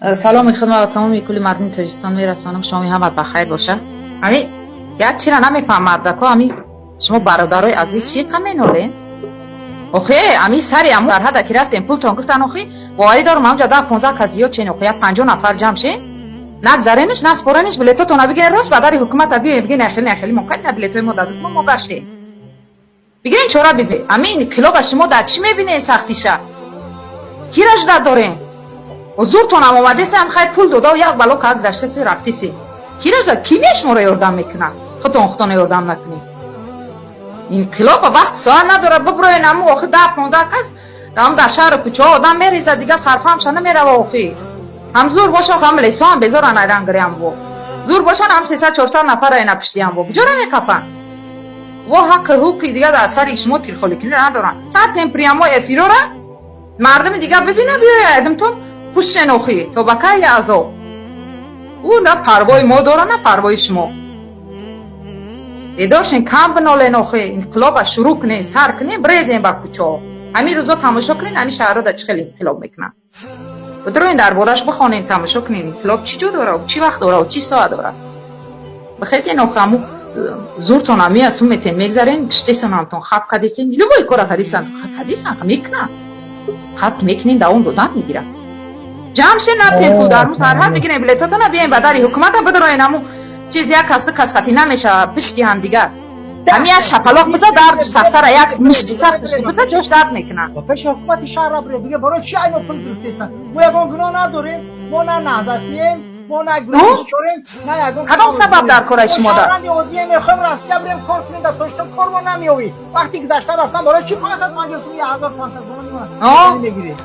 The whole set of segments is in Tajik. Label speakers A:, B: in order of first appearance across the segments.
A: Саломи худро ба тамоми кулли мардуми Тоҷикистон мерасонам. Шоми ҳамат бахайр боша. Ами як чира намефаҳмам, мардако, ами шумо, бародарои азиз, чӣ қа менолен? Охе, ами сари аму сарҳада ки рафтем, пултон гуфтан, охи, боварӣ дорам, ҳамҷа 10-15 кас зиёд шен, охи, як 50 нафар ҷамъ шен, нагзарениш, наспорениш, билетотона бигирен, рост ба дари ҳукумата биёем, бигирен, хеле хеле мо калина билетои мо дадист, мо гаштем. Бигирен, чора бибе. Ами инқилоба шумо дар чӣ мебинен сахтиша? Кира жда дорем? Зуртонам омадесам, хай, пул дода, як бало ка гузаштаси, рафтиси. Кира жда, ки ме шуморо ёрдам мекунад? Худтон худтона ёрдам накунед. Инқилоба вақт соат надорад. Биброен, аму охи 10-15 кас ам дар шаҳру кӯчаҳо одам мерезад, дига сарфаҳмша намерава. Охи, ҳам зур боша, ҳам лесоам безоран, айрангириам во зур бошан, ҳам 300-400 нафар айна пиштиам во куҷора меқапанд? Во ҳаққи ҳуқуқи дига дар сари шумо тирхоликунӣ надоранд. Сартем прямой эфирора мардуми дига бибина, биёядимтон пушшен. Охи, то ба кай азоб? Ӯ на парвои мо дора, на парвои шумо. Бедоршен, кам бинолен. Охи, инқилоба шурӯъ кунен, сар кунен, бирезен ба кӯчаҳо. Ҳамин рӯзо тамошо кунен, ҳамин шаҳрҳо дар чӣ хел инқилоб мекунанд. Бидроен, дар бораш бихонен, тамошо кунен, инқилоб чӣ ҷо дора, чӣ вақт дора, чӣ соат дорад. Бихезен, охи, ҳаму зуртон ами асу метен, мегзарен, киштесонамтон хаб кадесен, любой кора кадесан, кадесан мекунанд, хаб мекунен, давом додан мегирад. Ҷамъ шен, натен пул дар сарҳад бигирен, билетотона, биёен ба дари ҳукумата, бидроен. Ҳаму чиз як касду кас хати намешавад, пишти ҳамдигар. Ҳами як шапалоқ биза, дард сахтара, як мишти сахташ биза, ҷош дард мекунад.
B: Ба пеши ҳукумати шаҳр биред, биге: барои чи айно пул гирифтесан? Мо ягон гуноҳ надорем, мо на наҳзатием, мо на гурӯҳчорем, на ягон.
A: Кадом сабаб дар кораи шумо дар?
B: Шаҳрванди оддие, мехоҳем Россия бирем, кор кунем, дар Тоҷикистон кор мо намеёвӣ. Вақти гузашта рафтан, барои чи 550 сум, 1500 сум мегиред?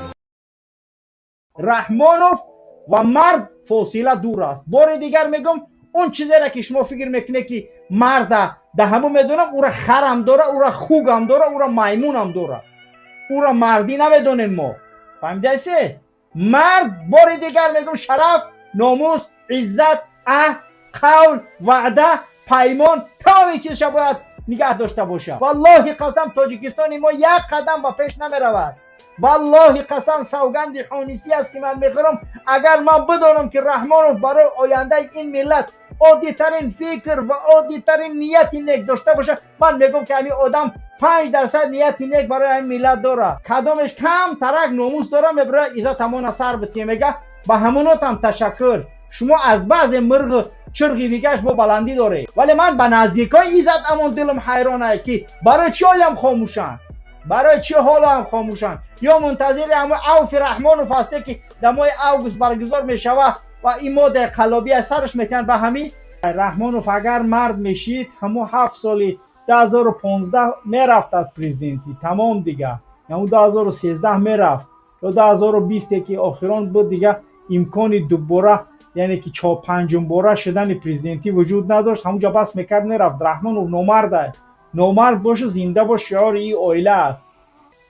C: Раҳмонов ва мард фосила дур аст. Бори дигар мегӯм, он чизере ки шумо фикр мекунед, ки марда да ҳамун медонам, ура харам дора, ура хугам дора, ура маймунам дора, ура мардӣ намедонем мо. Фаҳмидасе? Мард, бори дигар мегӯм, шараф, номус, иззат, аҳд, қавл, ваъда, паймон, тамоми чизша бояд нигаҳ дошта бошад. Валлоҳи қасам, Тоҷикистони мо як қадам ба пеш намеравад. Валлоҳи қасам, савганди ҳонисӣ аст, ки ман мехӯрам, агар ман бидонам, ки Раҳмонов барои ояндаи ин миллат оддитарин фикр ва оддитарин нияти нек дошта бошад, ман мегӯм, ки ҳамин одам 5% нияти нек барои ҳамин миллат дорад. Кадомеш кам тарак номус дора, мебирояд, иззатамона сар битие, мега. Ба ҳамонотам ташаккур. Шумо аз баъзе мирғу чирғи дигаш бо баландӣ доред, вале ман ба наздикои Иззат Амон дилам ҳайронае, ки барои чӣ ҳолиам хомӯшанд, барои чӣ ҳолоам хомӯшанд? Ё мунтазири ҳамун авфи Раҳмонов ҳасте, ки дар моҳи август баргузор мешавад ва ин моддаи қаллобия сараш мекунад? Ба ҳамин Раҳмонов агар мард мешид, ҳамун 7 соли 2015 мерафт аз президентӣ, тамом дига. Ҳамун 2013 мерафт ё 2020, ки охирон буд, дига имкони дубора, яъне ки панҷумбора шудани президентӣ вуҷуд надошт. Ҳамунҷа бас мекард, мерафт. Раҳмонов номарда. Номард бошу, зинда бош шиори ин оила аст,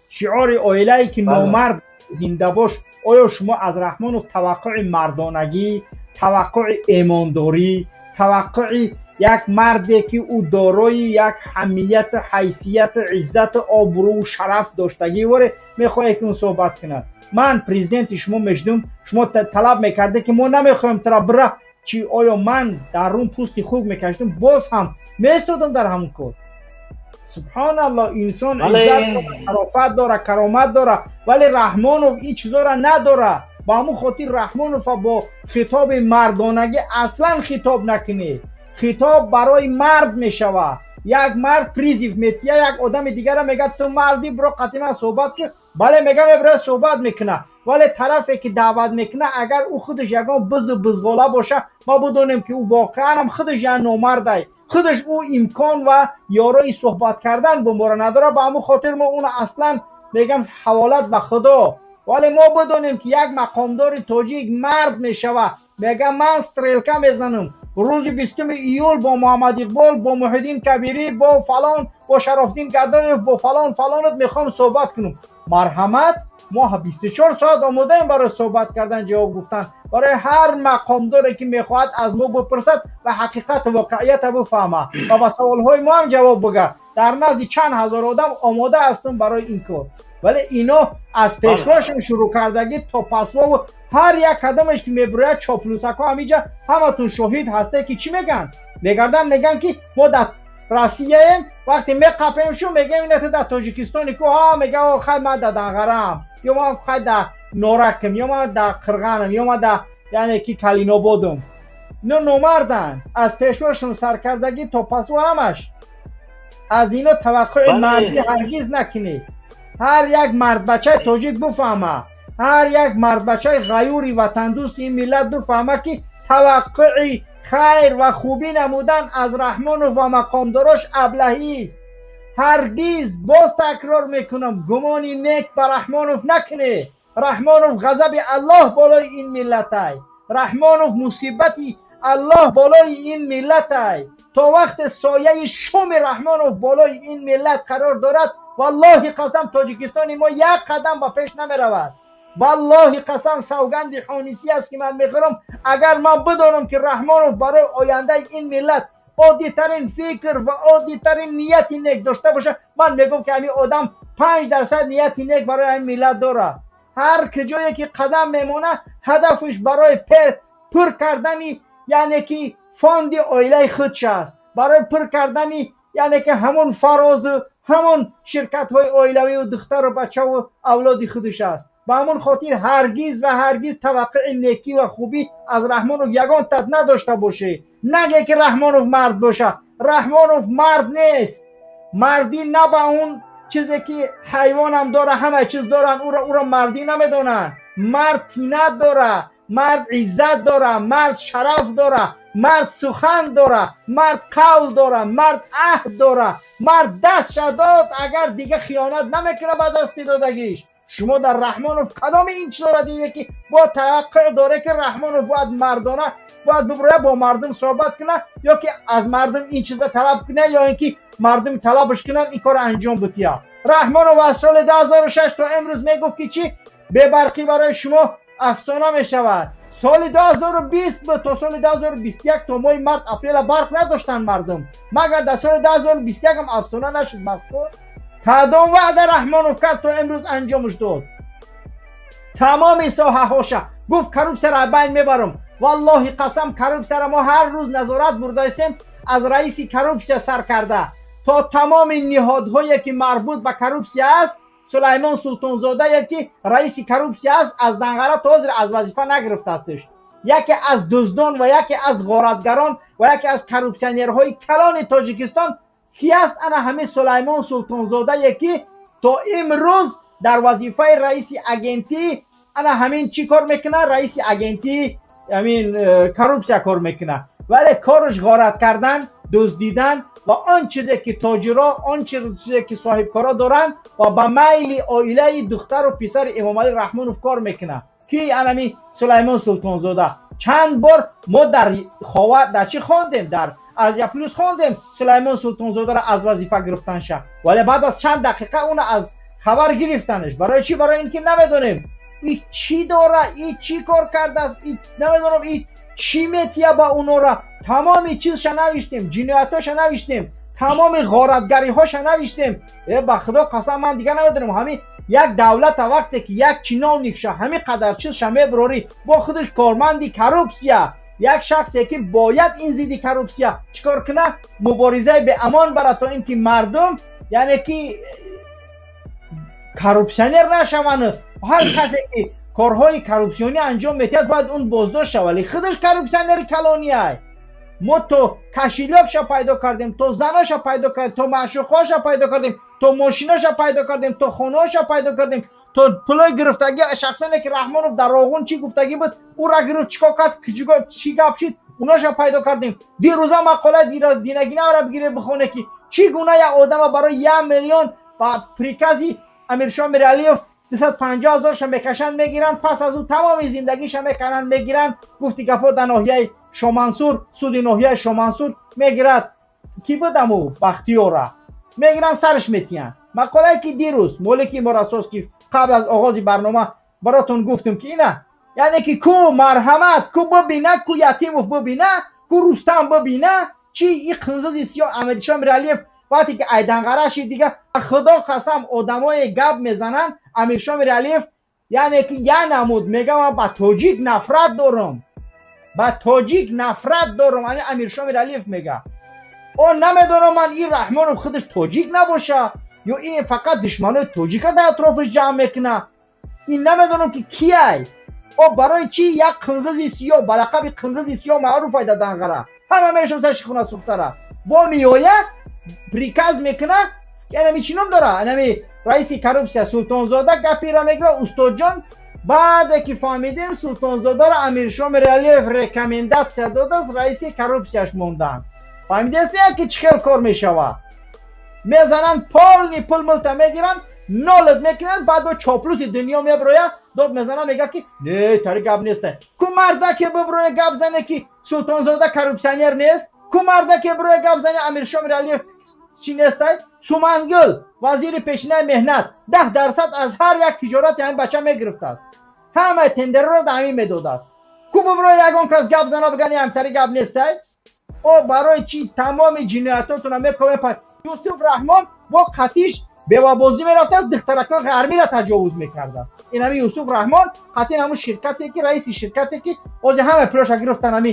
C: шиори оилае ки номард зинда бош. Оё шумо аз Раҳмонов таваққуи мардонагӣ, таваққуи эмондорӣ, таваққуи як марде, ки ӯ дорои як ҳамияту ҳайсияту иззату обрӯу шараф доштагӣ воре, мехоҳед, ки ӯ суҳбат кунад? Ман президенти шумо мешудум, шумо талаб мекарде, ки мо намехоҳем тура, бира. Чи, оё ман дар рун пӯсти хук мекашидум, боз ҳам местодам дар ҳамун кор? Субҳоналло, инсон иззат дора, шарофат дора, каромат дора, вале Раҳмонов ин чизоро надора. Ба ҳамун хотир Раҳмонова бо хитоби мардонагӣ аслан хитоб накунед. Хитоб барои мард мешавад. Як мард призыв метия, як одами дигара мегӯяд: «Ту марди, биро, қатъи ман суҳбат кун». Бале, мега, мебирояд, суҳбат мекунад. Вале тарафе, ки даъват мекунад, агар ӯ худаш ягон бизу бизғола боша, мо бидонем, ки ӯ воқеан худаш як номардай, худаш ӯ имкон ва ёрои суҳбат кардан бо моро надорад. Ба ҳамун хотир мо уно аслан мегам, ҳаволат ба Худо. Вале мо бидонем, ки як мақомдори тоҷик мард мешавад, мега: «Ман стрелка мезанам рӯзи 20-уми июл бо Муҳаммад Иқбол, бо Муҳиддин Кабирӣ, бо фалон, бо Шарофддин Гадоев, бо фалон фалонат мехоҳам суҳбат кунам». Марҳамат, мо 24 соат омодаем барои суҳбат кардан, ҷавоб гуфтан барои ҳар мақомдоре, ки мехоҳад аз мо бипурсад ва ҳақиқату воқеиятро бифаҳмад ва ба саволҳои мо ҳам ҷавоб бигӯяд. Дар назди чанд ҳазор одам омода ҳастем барои ин кор. Вале ино аз пешвошон шурӯъ кардагӣ то пасвову Ҳар як кадомеш ки мебирояд, чоплусако, ҳамиҷа ҳаматон шоҳид ҳастед, ки чӣ мегӯянд. Мегарданд, мегӯянд, ки мо дар Россияем. Вақте меқапем шу, мегӯем, ина дар Тоҷикистони ку, ҳа, мега, хай, ман дар Данғарам, ё ман хай дар Норакам, ё ман дар Қирғанам, ё ман дар, яъне ки, Калинободам. Ино номарданд, аз пешвошон саркардагӣ то пасу ҳамаш. Аз ино таваққуи мардӣ ҳаргиз накунед. Ҳар як мардбачаи тоҷик буфаҳма, ҳар як мардбачаи ғаюри ватандӯсти ин миллат буфаҳма, ки таваққуи хайр ва хубӣ намудан аз Раҳмонов ва мақомдорош аблаҳист. Ҳаргиз, боз такрор мекунам, гумони нек ба Раҳмонов накунед. Раҳмонов ғазаби Аллоҳ болои ин миллатай, Раҳмонов мусибати Аллоҳ болои ин миллатай. То вақте сояи шуми Раҳмонов болои ин миллат қарор дорад, валлоҳи қасам, Тоҷикистони мо як қадам ба пеш намеравад. Валлоҳи қасам, савганди ҳонисӣ аст, ки ман мехӯрам, агар ман бидонам, ки Раҳмонов барои ояндаи ин миллат оддитарин фикр ва оддитарин нияти нек дошта бошад, ман мегӯям, ки ҳамин одам 5% нияти нек барои ҳамин миллат дорад. Ҳар куҷое ки қадам мемона, ҳадафаш барои пур кардани, яъне ки, фонди оилаи худш аст, барои пур кардани, яъне ки, ҳамон фарозу ҳамон ширкатҳои оилавию духтару бачаву авлоди худаш аст. Ба ҳамон хотир ҳаргиз ва ҳаргиз таваққуи некӣ ва хубӣ аз Раҳмонов ягон тат надошта бошед. Наге, ки Раҳмонов мард боша. Раҳмонов мард нест. Мардӣ на ба он чизе, ки ҳайвонам дора, ҳама чиз доранд, уро мардӣ намедонанд. Мард тинат дора, мард иззат дора, мард шараф дора, мард сухан дора, мард қавл дора, мард аҳд дора. Мард дастша дод, агар дига хиёнат намекуна ба дасти додагиш. Шумо дар Раҳмонов кадоми ин чизоро диде, ки бо таваққӯъ доре, ки Раҳмонов бояд мардона бояд бибурояд, бо мардум суҳбат кунад, ё ки аз мардум ин чиза талаб кунад, ё ин ки мардум талабаш кунанд, ин корро анҷом битиҳад? Раҳмонов аз соли 2006 то имрӯз мегуфт, ки чӣ, бебарқӣ барои шумо афсона мешавад. Соли 2020 буд, то соли 2021, то моҳи март, апрела барқ надоштанд мардум. Магар дар соли 2021 ҳам афсона нашуд барқ? Кадом ваъда Раҳмонов кард, то имрӯз анҷомаш дод? Тамоми соҳаҳоша гуфт, коррупсияро аз байн мебарам. Валлоҳи қасам, коррупсияро мо ҳар рӯз назорат бурдаистем, аз раиси коррупсия сар карда то тамоми ниҳодҳое, ки марбут ба коррупсия аст. Сулаймон Султонзодае, ки раиси коррупсия аст, аз Данғара то ҳозир аз вазифа нагирифтаастш. Яке аз дуздон ва яке аз ғоратгарон ва яке аз коррупсионерҳои калони Тоҷикистон ки аст, ана ҳамин Сулаймон Султонзодае, ки то имрӯз дар вазифаи раиси агентӣ, ана ҳамин чӣ кор мекунад? Раиси агентӣ ҳамин коррупсия кор мекунад, вале кораш ғорат кардан, дуздидан ва он чизе, ки тоҷиро, он чизе, ки соҳибкоро доранд ва ба майли оилаи духтару писари Эмомалӣ Раҳмонов кор мекунад. Ки анами Сулаймон Султонзода чанд бор мо дар Ховар дар чӣ хондем, дар Азия Плюс хондем Сулаймон Султонзодаро аз вазифа гирифтанша, вале баъд аз чанд дақиқа уна аз хабар гирифтанаш. Барои чӣ? Барои ин ки намедонем, и чӣ дора, и чӣ кор кардааст, и намедонам, и чӣ метия ба унора. Тамоми чизша навиштем, ҷиноятҳоша навиштем, тамоми ғоратгариҳоша навиштем. Э, ба Худо қасам, ман дигар намедонам, ҳамин як давлата вақте ки як чиновникша ҳамин қадар чизша мебурорӣ, бо худаш корманди коррупсия, як шахсе, ки бояд ин зидди коррупсия чӣ кор куна, муборизаи беамон барад, то ин ки мардум, яъне ки, коррупсионер нашаванд. Ҳар касе, ки корҳои коррупсионӣ анҷом медиҳад, бояд он боздошт шавад, вале худаш коррупсионери калониай. Мо то кошелёкша пайдо кардем, то заноша пайдо кардем, то маъшуқҳоша пайдо кардем, то мошиноша пайдо кардем, то хонаҳоша пайдо кардем, то пулои гирифтагӣ шахсоне, ки Раҳмонов дар Роғун чӣ гуфтагӣ буд, ӯра гирифт, чӣ кор кард, чӣ гап шид, уноша пайдо кардем. Дирӯза мақола Динагинавра бигире, бихоне, ки чӣ гуна як одама барои 1 миллион ба прикази Амиршоҳ Миралиев 250 ҳазорша мекашанд, мегиранд, пас аз ӯ тамоми зиндагиша мекунанд, мегиранд. Гуфти гапҳо, дар ноҳияи Шомансур, суди ноҳияи Шомансур мегирад, ки будаму Бахтиёра мегиранд, сараш метиҳанд. Мақолае, ки дирӯз молики иморатсоз, ки қабл аз оғози барнома баротон гуфтем, ки ина, яъне ки, ку марҳамат, ку бибина, ку Ятимов бибина, ку Рустам бибина, чи и қинғизи сиёҳ Амиршоҳ Миралиев вақте ки айданғара шид. Дига, Худо қасам, одамое гап мезананд. Амиршоҳ Миралиев. Яъне ки я намуд мегам, ман ба тоҷик нафрат дорам, ба тоҷик нафрат дорам. Ани Амиршо Миралиев мега. О, намедонам ман, ин Раҳмонов худаш тоҷик набоша ё ин фақат душманои тоҷика дар атрофаш ҷамъ мекуна. Ин намедонам ки кияй. О, барои чӣ як қинғизи сиёҳ, ба лақаби қинғизи сиёҳ маъруф ай дар Данғара, ҳама мешиносад Хунасӯхтара, бо меоя, приказ мекуна. Анами чӣ ном дора, анами раиси коррупсия Султонзода гапира мегира. Устодҷон, баъде ки фаҳмидем, Султонзодаро Амиршо Миралиев рекомендация додааст, раиси коррупсияш монданд. Фаҳмидест, ки чӣ хел кор мешавад? Мезананд, полный пул мулта мегиранд, нолат мекунанд. Баъд бо чоплуси дунё меброя, дод мезана, мега ки не, тари гап неста. Ку мардаке биброя, гап зане, ки Султонзода коррупсионер нест? Ку мардаке броя, гап зане, Амиршо Миралиев чӣ нестай? Сумангул, вазири пешинаи меҳнат, 10% аз ҳар як тиҷорати ҳамин бача мегирифтааст, ҳамаи тендерро да ҳамин медодааст. Ку биброя, ягон кас гап зана, бигани ҳамтари гап нестай? О, барои чӣ тамоми ҷиноятотона мекобем? Юсуф Раҳмон бо қатиш бевабозӣ мерафтааст, духтаракҳои ғарбиро таҷовуз мекардааст. Ин ҳами Юсуф Раҳмон қатин ҳамун ширкате ки раиси ширкате ки ҳозир ҳама пулоша гирифтан, ҳами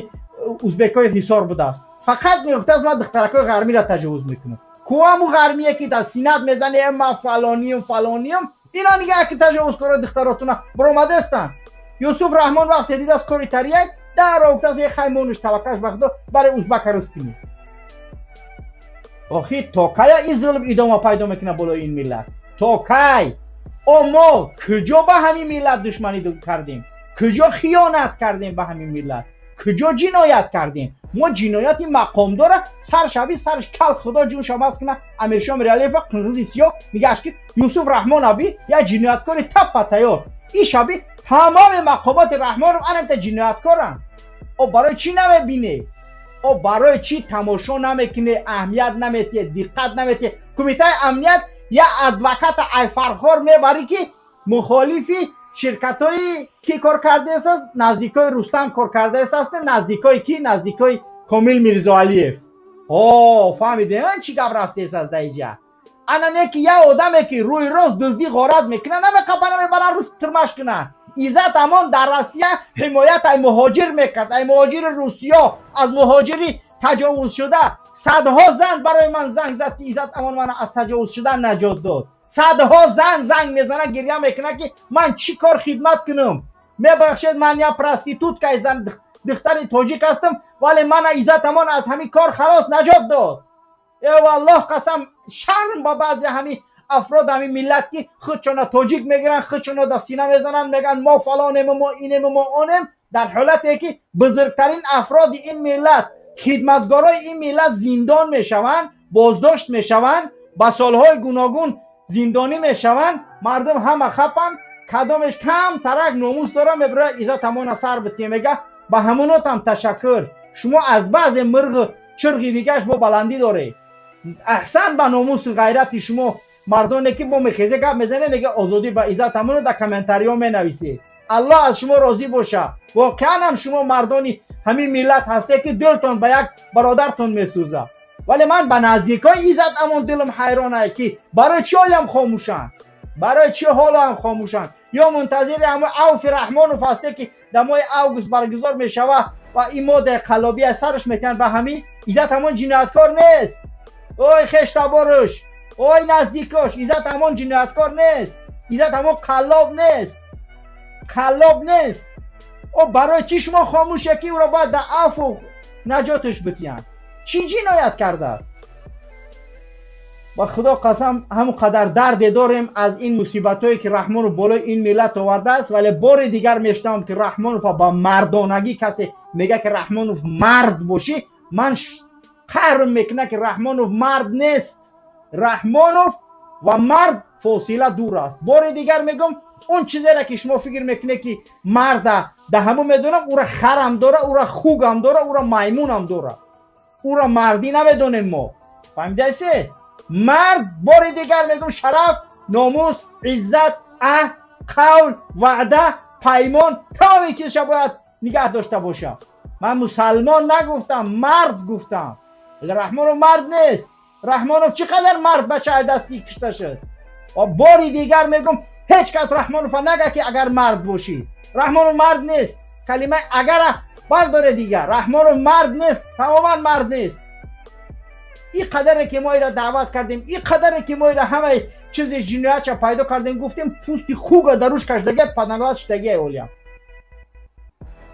C: узбекҳои Ҳисор будааст, фақат мегуфтааст, ман духтаракҳои ғарбиро таҷовуз мекунам. Ку ҳамун ғармие ки дар синат мезане, ман фалониюм, фалониюм? Ина нигаҳ ки таҷовузкоро духтаротуна баромадастанд. Юсуф Раҳмон вақте дидааст кори тарияк, даро гуфтааст, е хай, монуш, таваккалш ба Худо, барои узбака ризқ кунӣ. Охир то кая ин зулм идома пайдо мекунад болои ин миллат? То кай? О, мо куҷо ба ҳамин миллат душманӣ кардем? Куҷо хиёнат кардем ба ҳамин миллат? Куҷо ҷиноят кардем мо? Ҷинояти мақомдора саршави сарш кал, Худо ҷунша мас куна, Амиршо Миралиева, қинғизи сиёҳ мегаш ки Юсуф Раҳмон аби як ҷинояткори таппа тайёр. Ин шаби тамоми мақомоти Раҳмонов анамта ҷинояткоранд. О, барои чӣ намебинӣ? О, барои чӣ тамошо намекунӣ, аҳамият наметиҳе, диққат наметиҳе? Кумитаи амният як адвоката айфархор мебарӣ, ки мухолифи ширкатҳои ки кор кардааст, наздикои Рустам кор кардааст, наздикои ки, наздикои Комил Мирзоалиев. О, фаҳмидем, чӣ гап рафтааст дар иҷа. Ана не ки як одаме ки рӯи рост дуздӣ, ғорат мекунад, намеқапа, намебарад, рӯз тирмаш кунад. Иззат Амон дар Россия ҳимоят ай муҳоҷир мекард, ай муҳоҷири Русиё, аз муҳоҷири таҷовузшуда. Садҳо зан барои ман занг зад, ки Иззат Амон мана аз таҷовуз шудан наҷот дод. Садҳо зан занг мезанад, гирья мекунад, ки ман чӣ кор хидмат кунам, мебахшед, ман як проституткаи зан, духтари тоҷик ҳастам, вале мана Иззат Амон аз ҳамин кор халос, наҷот дод. Э, валлоҳ қасам, шарм ба баъзе ҳамин афрод, ҳамин миллат, ки худшона тоҷик мегиранд, худшона дар сина мезананд, мегӯянд, мо фалонему, мо инему, мо онем, дар ҳолате ки бузургтарин афроди ин миллат, хидматгорои ин миллат зиндон мешаванд, боздошт мешаванд, ба солҳои гуногун зиндонӣ мешаванд. Мардум ҳама хапанд. Кадомеш кам тарак номус дора, мебирояд, Иззат Амона сар битие, мега. Ба ҳамонотам ташаккур. Шумо аз баъзе мирғу чирғи дигаш бо баландӣ доред. Аҳсан ба номусу ғайрати шумо, мардоне ки бо мехезе, гап мезанед, мега, озодӣ ба Иззат Амоно дар комментариҳо менависед. Аллоҳ аз шумо розӣ боша. Воқеан ҳам шумо мардони ҳамин миллат ҳастед, ки дилтон ба як бародартон месӯзад. Вале ман ба наздикои Иззат Амон дилам ҳайронае, ки барои чӣ ҳолиам хомӯшанд, барои чӣ ҳолоам хомӯшанд? Ё мунтазири ҳамон авфи Раҳмонов ҳасте, ки дар моҳи август баргузор мешавад ва ин моддаи қаллобия сараш метиҳанд ба ҳамин Иззат Амон? Ҷинояткор нест. Ой, хештаборуш, ой, наздикош, Иззат Амон ҷинояткор нест, Иззат Амон қаллоб нест, қаллоб нест. О, барои чӣ шумо хомӯше, ки ӯро бояд дар афву наҷоташ битиҳанд? Чӣ ҷиноят кардааст? Ба Худо қасам, ҳамон қадар дарде дорем аз ин мусибатҳое, ки Раҳмонов болои ин миллат овардааст. Вале бори дигар мешунавам, ки Раҳмонова ба мардонагӣ касе мега, ки Раҳмонов мард бошӣ. Ман қаҳрм мекунад, ки Раҳмонов мард нест. Раҳмонов ва мард фосила дур аст. Бори дигар мегӯм, он чизеро ки шумо фикр мекунед, ки марда да ҳамун медонам, ӯра харам дора, ӯра хугам дора, ӯра маймунам дора. Ӯра мардӣ намедонем мо. Фаҳмидасе? Мард, бори дигар мегӯм, шараф, номус, иззат, аҳд, қавл, ваъда, паймон, тамоми чизша бояд нигаҳ дошта бошад. Ман мусалмон нагуфтам, мард гуфтам. Раҳмонов мард нест. Раҳмонов чӣ қадар мард бача дасти кушта шуд. Бори дигар мегӯм, ҳеҷ каса дар Тоҷикистон ҳеҷ каса Ҳеҷ кас Раҳмонова нага, ки агар мард бошӣ. Раҳмонов мард нест. Калимаи агара бардоре дигар. Раҳмонов мард нест, тамоман мард нест. И қадаре ки мо ира даъват кардем, и қадаре ки мо ира ҳамаи чизи ҷиноятша пайдо кардем, гуфтем, пӯсти хуга даруш кашдага, паданлат шудагия олиям.